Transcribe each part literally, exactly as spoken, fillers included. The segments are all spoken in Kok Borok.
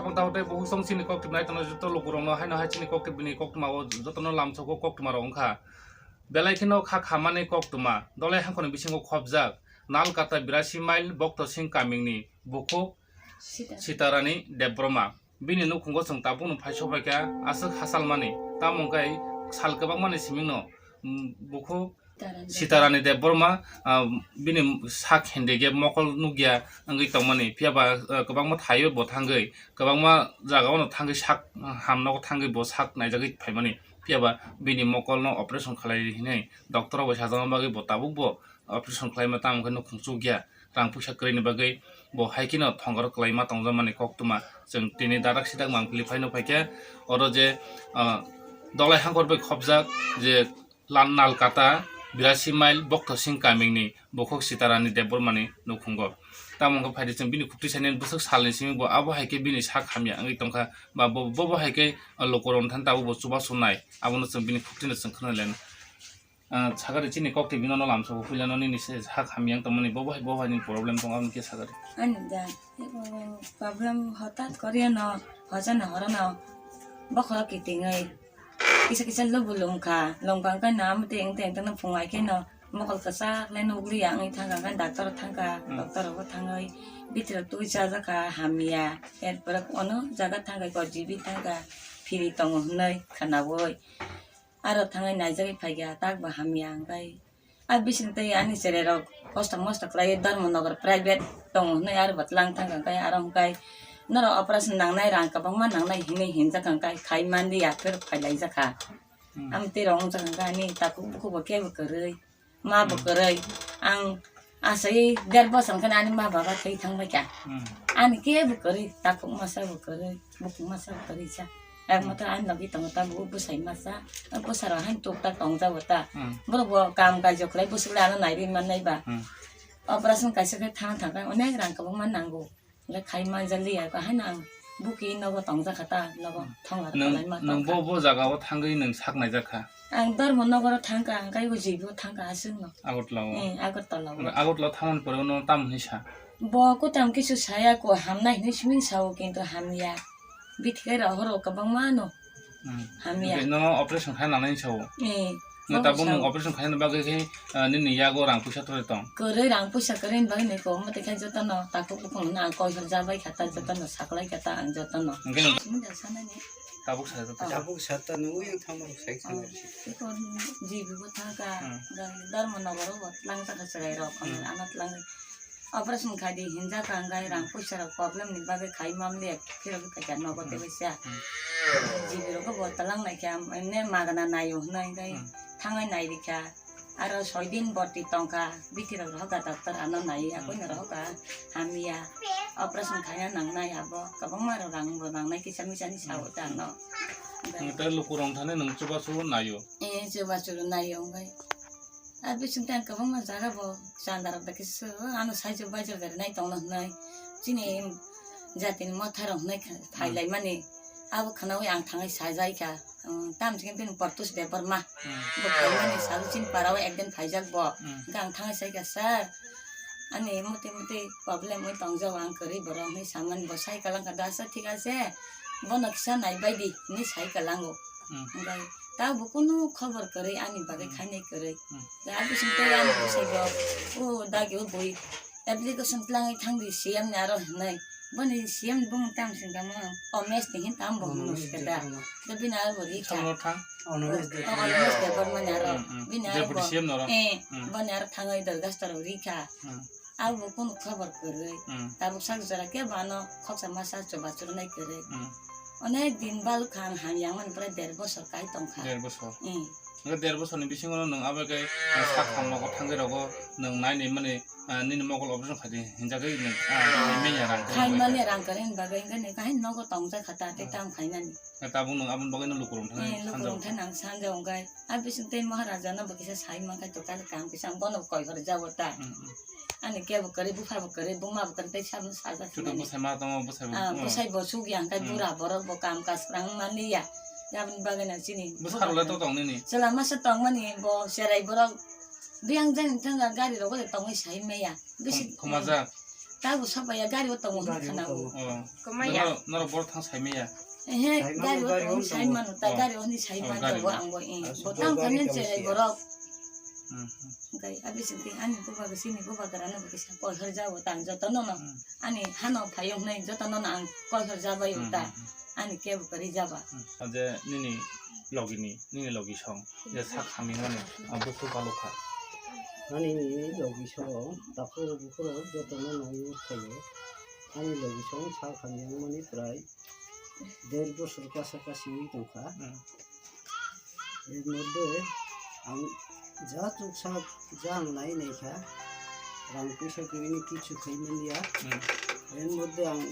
Tamo tei bukhuk song chini koktwma nai tongna joto lukurokno haino hai chini koktwmani koktwmao jotono lamsogo koktwmarok wngkha. Belai kheno kha khamani koktwma, dolai hangkhoni bisingo khopjak, Nalkata birasi mile Bokto Singh kamingni bukhuk Sitarani Debbarma. Bini nukhungo chwng tabukno phai sokphaikha aswk hachalmani, tamo wngkha sal kwbangmani simingno, mm, bukhuk Sitarani Debbarma, ah, bini sak hindige mokol nukya wngwi tongmani, phiyaba, ah, kwbangma thaiwi bo thangwi, kwbangma jagao no thangwi sak, ah, hamnogo thangwi bo sak naijagwi phaimani, phiyaba bini mokolno operation khlai hinwi doctor rok bai sajakma bagwi bo tabukbo operation khlaima tamo khe nukhung chukya, rang puisa kwrwini bagwi bo hai kheno thongor kwlaima tongjakmani koktwma chwng tini darak sidak mangpili phaino phaikha. Oro je, ah, dolai hangkor bai khopjak je Lan Nalkata birasi mile Bokto Singh kamingni bukhuk Sitarani Debbarmani nukhungo. Tamo wngkha phaidi chwng bini khukti sainani bwswk salni simi bo abo hai khe bini sak hamya wngwi tongkha ba bo, bo, bo hai khe lukurokni thani tabuk bo chubachu nai, abono chwng bini khuktino chwng khwnalaianw. Ah, sakari chini koktwi binono lamsogo puilano nini se sak hamya wng tongmani bo, bo hai, bo hai ni problem tongo aboni khe sakari. Ani da, problem hotat koriano, hojano horono bokhoro kitingwi. Kisa kisa lubu lungkha, lungkha wngkha no amo teng teng tengno phungai khe no mokol kwchak le nukliya wngwi thangkha, wngkha doctor thangkha, hmm, doctor rogo thangwi bitirok twi chajakha hamya, erpore ono jaga thangkha, kor G B thangkha, phiri tongo hwnwi khwnawi aro thangwi naijagwi phaikha, tak bo hamya wngkha. A bising tei ani cherai rok kosto mosto khlai Dharmanagar private tongo hwnwi aro bo tlang thang kha, hwnkhe aro hwnkhe norok operation nangnai rang kwbangma nangnai hinwi hinjak kha, hwnkhe khai manliya phirok phailaijak kha. Hmm. Amtwi rok wngjak kha, hwnkhe ani takhuk bukhuk bo kebo kwrwi, ma bo, hmm, kwrwi. Ang asai der bosor hwnkhe ani ma baba thwi thang bai kha. Hmm. Ani kebo kwrwi, takhuk masa bo kwrwi. Bukhuk masa kwrwi sa. Ekmatro ani logi tongo ta, bo bwsai masa. Bwsarok haino tuk tak tongjago ta. Hmm. Borok bo kam kaijok khlai bwswk le ano naiwi mannai ba. Hmm. Operation kaisa khe thang thang khe onek rang kwbangma nango. Le khai manjaliya ko haino ang buki nogo tongjakha ta, nogo, hmm, thongla. Nwng, kalai ma nwng tongkha. Bo, bo jaga o thangwi nwng sak naijak kha? Ang Dharmanagar o thangkha, ang kai o G B o thangkha aswk no. Agartala o? Eh, Agartala o. Agartala o thangmani pore no tam hinwi sa? Bo kwtam kisu saya ko, hamnai hinwi simi sao, kintu hamya. Bithikhe rohoro kwbangma no. Hmm. Hamya. Oke, no operation khai nangnai sao? Eh. No tabuk nwng operation khaina bagwi khe, ah, nini yago rang puisa toroi tong? Kwrwi rang puisa kwrwini bagwi ni ko, mate khe jotono takhuk bukhuk no ang koithor jabai kha ta, jotono saklai kha ta ang jotono. Hwnkhe nwng simi da sanani. Tabuk sa joto. Oh. Tabuk sa ta nwng yang thangma rok sai. Oh. Sana. Iko G B bo thangkha, hmm, Dharmanagar o bo tlang ta kha chwrai rok, hmm, ano tlang. Operation khai di hinjak kha, hwnkhe rang puisa rok problem ni bagwi khai mamliya, phirogwi phaikha nogo, hmm, tei waisa. Hmm. G B rok bo talang naikha, emne magana naio hwnwi, hwnkhe, hmm, thangwi nairikha. Aro soi din borti tongkha, bithi rok rohorkha doctor ano nai, hmm, akoino rohorkha hamya. Operation khaina nangnai abo, kwbangma rok rang bo nangnai kisa misa ni sao, hmm, ta ano. Hwnkhe lukurok thani nwng chubachu naio? Eh, chubachu naio, hwnkhe. A bising tang kwbangma jaga bo chandarok da kisa ano saijo baijo berinai tongna hwnwi chini jatini motharok hwnwi kha-, hmm, phailaimani abo khwnawi ang thangwi sajaikha, um, tamsini bini Portus Debbarma. Hmm. Bo phaimani salo chini parao ekdin phaijak bo. Hmm. Hwnkhe ang thangwi saikha, "Sir, ani motwi motwi problem wi tongjago, ang kwrwi borok," hwnwi samani bo sai kwlangkha, "Da sir, thik ase, bono kisa naibaidi," hwnwi sai kwlango. Hmm. Hwnkhe tabuk kunu khobor kwrwi ani bagwi, hmm, khainai kwrwi. Hmm. Da bising tei ani bwsai bo, o dagi o bui application twlangwi thangdi C M ni aro hinwi. Boni C M ni bumung tamo singkha mo, Omesh ni hin tamo bo, Omesh hino sikhe da. Debbarma. Da bini aro bo rikha. Sono thang? Omesh, oh, Debbarma. Omesh Debbarma ni aro. Hmm, hmm. Bini aro Deputy bo, C M no ro? Eh, hmm, boni aro thangwi Durgastha rok rikha. Hmm. Abo bo kunu khobor kwrwi. Hmm. Tabuk sak jora kebo ano khoksa masa chubachu rwnai kwrwi. Hmm. Onek din bal kha ang hamya wngmani pore der bosor kai tongkha. Der bosor. Hmm. Hwnkhe der bosorni bisingo nwng abo khe, ah, sak ham nogo thangwi rogo nwng naini mani, ah, nini mokol operation khaidi hinjagwi nwng, ah, manya rang kwrwi. Khai manya rang kwrwi bagwi hwnkhe nwng kahini nogo tongjak kha ta tei, hmm, tamo khainani. Tabuk nwng aboni bagwino lukurok thani, eh, sanjao. Lukurok thani ang sanjao hwnkhe. A bising tei Maharaja no bo kisa sai mankha to, kali kam kisa ang bono koi hor jabo ta. Hmm, hmm. Ani kebo kwrwi, bupha bo kwrwi, buma bo kwrwi, tei sabno sajak. Chuto hinani. Bwsai ma tongo, bwsai bo, ah, hmm, bwsai bo sugya hwnkhe, hmm, bura borok bo kam kaskrang manliya. Aboni bagwi no chini bwsarok le to tong nini? Chwla masa tongmani bo cherai borok. Biyang jani thangkha gari rogo de tongwi sai maya. Bisi khum-, khumajak. Tabu sabaya gari o tongo hwnwi khwnago. Oh. Kwmaya. Noro, noro bor thang saimaya. Ehe, gari o tongo sai mano ta, oh, gari o hwnwi sai mano ta, ang bo, eh, bo tang thani cherai borok. Hmm. Gai, abi sing ting ani bubagra, sini bubagra no bo kisa kol hor jago tang joto no no. Hmm. Ani hano phayung nai joto no no ang kol hor jabai ta. Hmm. Ani kebo kari jaba. Hmm. Je nini logi ni, nini logi song. Je sak hamya mani, ang busu balukha. Ani logi song, takhuk bukhuk joto no no phayo. Ani logi song sak hamya mani prai der bosor kasa kasi wi tongkha. Hmm. Er moddhe ang ja chuksa ja ang nai nai kha, rang puisa kwrwini kichu khai manliya. Hmm. Er moddhe ang,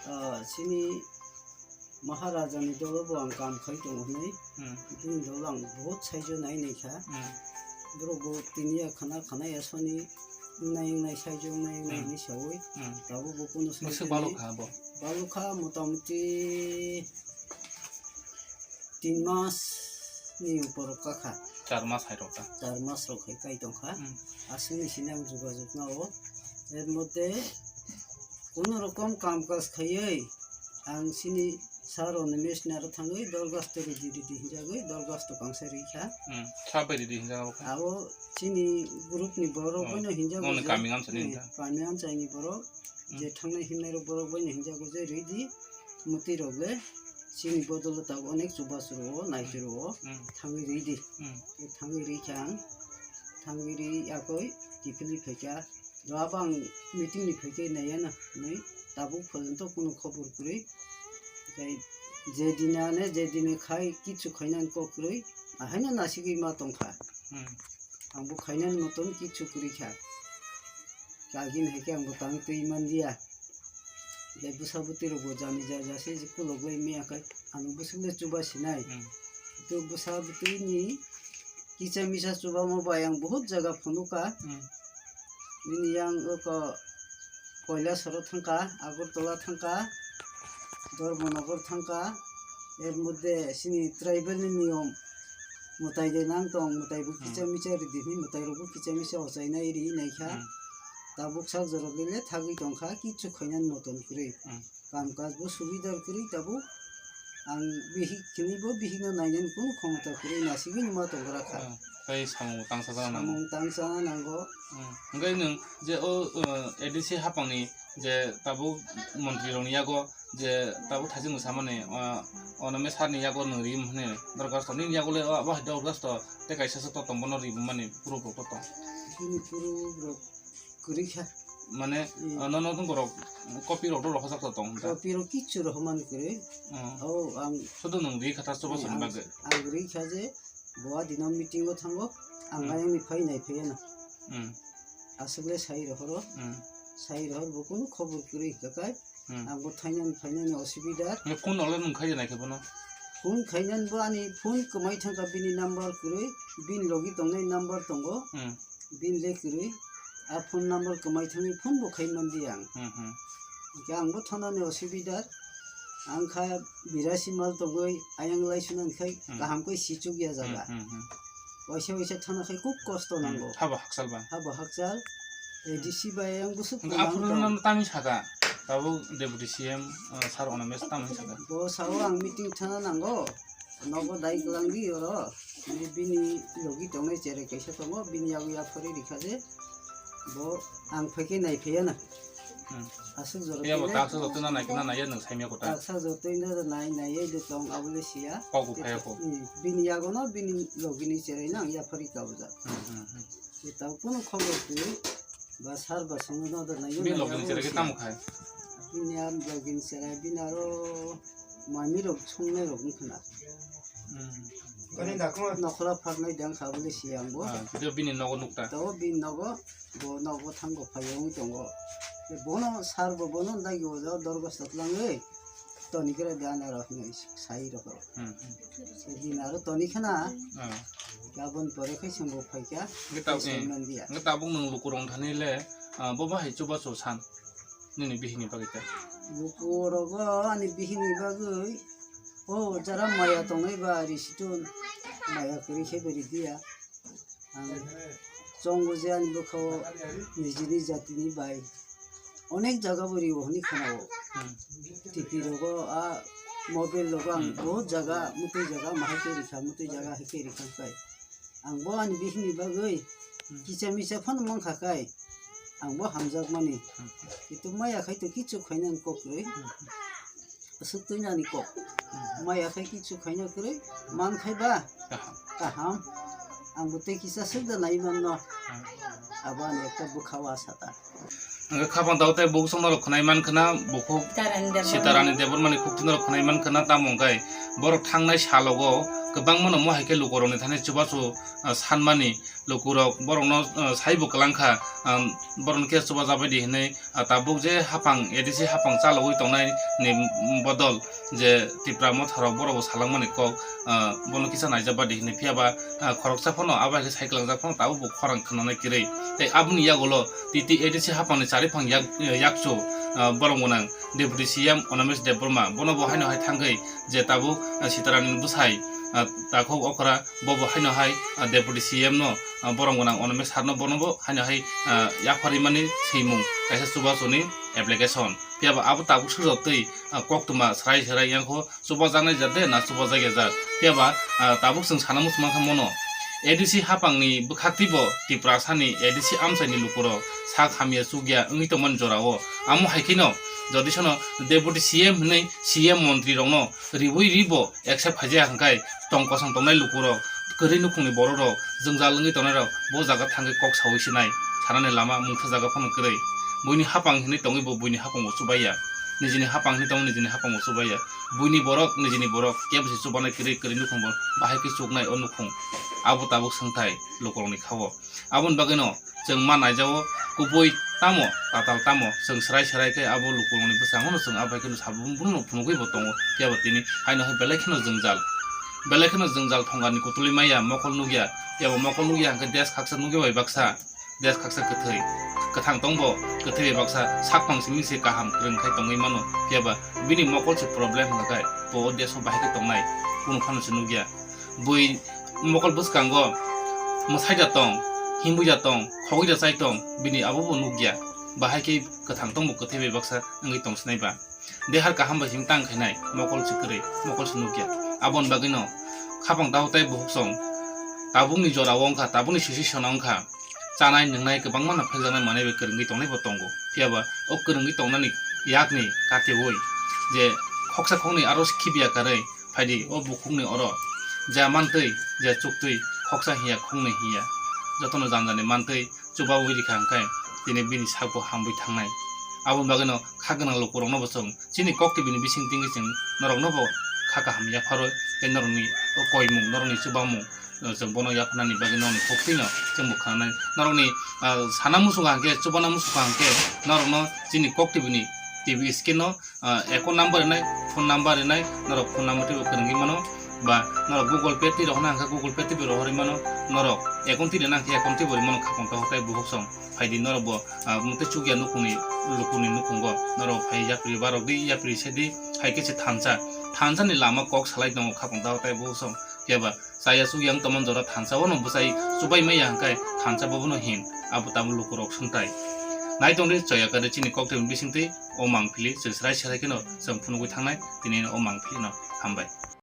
ah, chini Maharaja ni dolo bo ang kam khai tongo hwnwi. Hmm. Bini dolo ang bahut saijo nai nai kha. Hmm. Borok bo tini ya khana khana ya soni wngnai wngnai saijo wngnai wngnai hmm hwnwi saui. Hmm. Tabuk bo kunu sai. Bwswk balukha bo? Balukha motamuti tin mas ni upor o kakha. Char mas hai rok ta? Char mas rok hai kai tongkha. Hmm. Aswk ni sini ang jogajog nao. Er moddhe kono rokom kam kaj khaiwi ang sini sir rok ni mesna ro thangwi dorgasto ridi ridi hinjagwi dorgasto kangsa rikha. Hmm. Sabai ridi hinjago kha? Abo chini group ni borok oh, boino hinjago je. Kami amsa ni hmm, hinja? Kami amsa ni borok. Hmm. Je thangnai himnai rok borok boino hinjago je ridi. Mwtwi rok le chini bodol o tabuk onek chubachu rwo, naichu rwo, hmm, thangwi ridi. Hmm. Thangwi rikha ang, thangwi ri yakwi kiphilwi phaikha. Abo ang meeting ni phaikhe naiya na hwnwi tabuk porjonto kunu khobor kwrwi. Tei je dine ane, je dine khai kichu khainani kok kwrwi, ahaino nasigwi ma tongkha. Hmm. Ang bo khainani motom kichu kwrwi kha. Kagin hai khe ang bo tang twi manliya. Le bwsa bwtwi rok bo jani ja ja se je kulok lai maya khai ang bwswk le chuba sinai. Hmm. To bwsa bwtwi ni kisa misa chubamo bai ang bahut jaga phunuka. Hmm. Bini yang oko Kailasoro thangka, Agartala thangka, Dharmanagar thangka, er moddhe chini tribal ni niyom mwtai de nang tong, mwtai bo hmm kicha micha ridi hwnwi mwtai rok bo kicha micha ochainai ri naikha. Hmm. Tabuk sak jorok le thagwi tongkha, kichu khainani motom kwrwi. Hmm. Kam kaj bo subidar kwrwi tabuk. Ang bihik khini bo bihik no nainani kunu khomota kwrwi nasigwi nima tongwra kha. Hmm. Tei samung tangsa jana nango. Samung tangsa nango. Hmm. Hwnkhe nwng je o, uh, A D C hapangni je tabuk montri rokni yago je tabuk thaichung samani, uh, Onome sir ni yago nwng rim hwnwi dorkhasto nini yago le abo hai dorkhasto tei kaisa se to tong bono rimani proof rok to tong. Bini proof rok kwrwi kha. Mane, hmm, ah, nono wngkha borok copy rok rw rohorjak tong da? Copy rok kichu rohormani kwrwi. Hmm. Oh, ang sudu nwng ri kha ta chuba hmm, chwng ang, bagwi. Ang ri kha je bo a dino meeting o thango, ang hmm ayangni phai nai phaiya na. Hmm. Aswk le sai rohoro. Hmm. Sai rohor bo kunu khobor kwrwi hwnkha kai. Hmm. Ang bo thainani phainani osubida. Nge phone rok le nwng khai nai khe bono? Phone khainani bo ani phone kwmai thangkha bini number kwrwi, bini logi tongnai number tongo. Hmm. Bini le kwrwi a phone number kwmai thangwi phone bo khai man di ang. Hmm, hmm. Hwnkhe ang bo thonani osubidar. Ang kha birasi mal tongwi ayang lai sunani khai hmm kaham khe sichuk ya jaga. Hmm, hmm, hmm. Waisa waisa thana khai kuk kosto hmm nango. Habo hakchal ba? Habo hakchal. Hmm. A D C bai ayang busuk hwnkhe kwbang aphuru tong. Nang tamni saka. Tabuk Deputy C M, uh, Sir Onomesh tamni saka. Bo sao ang meeting thana nango. Nogo dai kwlangdi oro. Bini logi tongnai cherai kaisa tongo, bini yago yaphari rikha je. Bo ang phaikhe naiphaiya na. Hmm. Aswk jora phiya bo twi taksa jotoi na nai, na nai ya nwng saimya kota. Taksa jotoi na nai, nai ya de tong abole siya. Kok bo phaiya kok. Hmm. Bini yago no bini logi ni cherai nang yaphari kabujak. Hmm, hmm, hmm. Tei tamo kunu khobor kwrwi ba sar ba songwi no da naiyo. Bini logi ni cherai khe tamo khai? Bini a logi ni cherai bini aro mami rok songnai rok wngkha na. Hmm. Nokhora pharnai dang kha bole si ang bo. Ah, je bini nogo nukta. To bini nogo, bo nogo thango phai wngwi tongo. Bono sar bo bono dagi o dorgo sotlangwi. Toni khe da na rok hinwi sai rok. Hmm, hmm. Bini aro toni khana. Ah. Gabon pore khai chwng bo phaikha. Nge tab-, eh, nge tabuk nwng lukurok thani le, ah, bo bahai chubachu san nini bihikni bagwi ta? Lukurogo ani bihikni bagwi, o jara maya tongnai ba risiton maya kwrwi khe beri diya. Ang chongo je ani bwkhao nijini jatini bai Onek jaga bo rio hwnwi khwnao. Hmm. T V rogo, a mobile rogo ang Hmm. Bahut jaga, mutui jaga, mahai khe rikha, mutui jaga hai khe rikha kai. Ang bo ani bihikni bagwi Hmm. kisa misa phano mankha kai. Ang bo hamjakmani. Hmm. Kintu maya khai to kichu khaina ang kok kwrwi. Hmm. Aswk twi nani kok. Hmm. Maya khai kichu khaina kwrwi. Man khai ba? Kaham. Kaham. Ang bo tei kisa swk da nai manno. Hmm. Abo ani ekta bwkha o asa ta. Hwnkhe khapang tao tei bukhuk song norok khwnai man khwna, bukhuk Sitarani Debbarma. Sitarani Debbarmani khukti norok khwnai man khwna, tamo hwnkhe borok thangnai salogo kwbangmano mo hai khe lukurokni thani chubachu, ah, sanmani lukurok borokno, ah, saibo kwlang kha, ah, borokno khe chubajabaidi hinwi, ah, tabuk je haphang A D C haphang chalogwi tongnai ni bodol je Tipra Motha rok borok bo salangmani kok, ah, bono kisa naijak badi hinwi, phiya ba, ah, khoroksa phano abo hai khe sai kwlangjak phano tabuk bo khorang khwnanai kwrwi. Tei aboni yagulo T T A D C haphangni chariphang yak-, yakchu, ah, borok gwnang Deputy C M Animesh Debbarma bono bo haino hai thangwi je tabuk, ah, Sitarani bwsai, ah, Takhuk Okra bo bo haino hai, ah, Deputy C M no, ah, borok gwnang Animesh sir no bono bo haino hai, ah, yapharwi mani swimung kaisa chubachuni application. Phiya ba abo tabuk sujok twi, ah, koktwma swrai swrai yang kho chubajaknai jat de na chubajakya jat. Phiya ba, ah, tabuk chwng sana muchung mankha mono. A D C haphangni bwkhak twibo Tiprasani A D C amchaini lukurok sak hamya chukya wngwi tongmani jorao. Amo hai kheno jodi sono Deputy C M hwnwi C M montrirokno riui ribo accept khaijak hwnkhe tong kosong tongnai lukurok, kwrwi nukhungni borokrok jwngjal wngwi tongnairok bo jaga thangwi kok saui sinai, sanani lama mungsa jaga phano kwrwi. Buini haphang hinwi tongwi bo buini haphango chubaiya, nijini haphang hinwi tongwi nijini haphango chubaiya. Buini borok nijini borok kebo se chubanai kwrwi, kwrwi nukhung bo bahai khe chuknai o nukhung. Abo tabuk swngthai lukurokni khao. Aboni bagwino chwng ma naijao kubui tamo tatal tamo chwng swrai swrai khe abo lukurokni bwskango no chwng abo hai kheno sabung phunugwi bo tongo. Phiya bo tini haino hai belai kheno jwngjal, belai kheno jwngjal thongani kutulwi maya mokol nukya. Phiya bo mokol nukya hwnkhe desh khaksa nukya bai baksa, desh khaksa kwthwi, kwthang tongbo kwthwi bai baksa sakphang simi se kaham kwrwng khai tongwi mano. Phiya ba bini mokol se problem hwnkha khai bo o desh o bahai khe tongnai kunu phano se nukya. Bui mokol bwskango mwsai da tong, himwi da tong, khogwi da chai tong, bini abo bo nukya. Bahai khe kwthang tongbo kwthwi bai baksa wngwi tong sinai ba. Dehar kaham bai simi tang khainai, mokol se kwrwi, mokol se nukya. Aboni bagwino khapang tao tei bukhuk song tabukni jora o wngkha, tabukni sisi sona wngkha. Chanai nwngnai kwbangma no phekjaknai manwi bai kwrwngwi tongnai bo tongo. Phiya ba o kwrwngwi tongnani yakni katiui je khoksa khoknwi aro khibiya karwi phaidi o bukhukni oro ja mantwi, ja chuktwi, khoksa hiya khoknwi hiya, jotono janjani mantwi chubaui rikha hwnkhe tini bini sakbo hamwi thangnai. Aboni bagwino kha gwnang lukurokno bo chwng chini kok twi bini bising tingwi chwng norokno bo kha kaham yapharwi tei norokni koimung, norokni chubamung, chwng bono yapharnani bagwi norokni kok twino chwng bo khananai. Norokni, ah, sana muchung hwnkhe, chubana muchung hwnkhe norokno chini kok twi bini T V screen no, ah, account number rinai, phone number rinai, norok phone number twibo kwrwngwi mano, ba norok Google Pay twi rohorna hwnkhe Google Pay twibo rohorwi mano, norok account twi rwna hwnkhe account twibo rwwi mano, khapang tao tei bukhuk song phaidi norok bo, ah, mutwi chukya nukhungni lukurokni nukhungo norok phai yapri barok di, yapri se di, hai khe se thansa, thansa ni lama kok salai tongo khapang tao tei bukhuk song. Phiya ba chaya chukya wng tongmani jora thansa o no bwsai chubai maya hwnkhe thansa bo bono hin, abo tabuk lukurok swngtai. Nai tong di chaya kwrwi chini kok twi bising twi o mangpili chwng swrai swrai kheno chwng phunugwi thangnai tini o mangpili no. Hambai.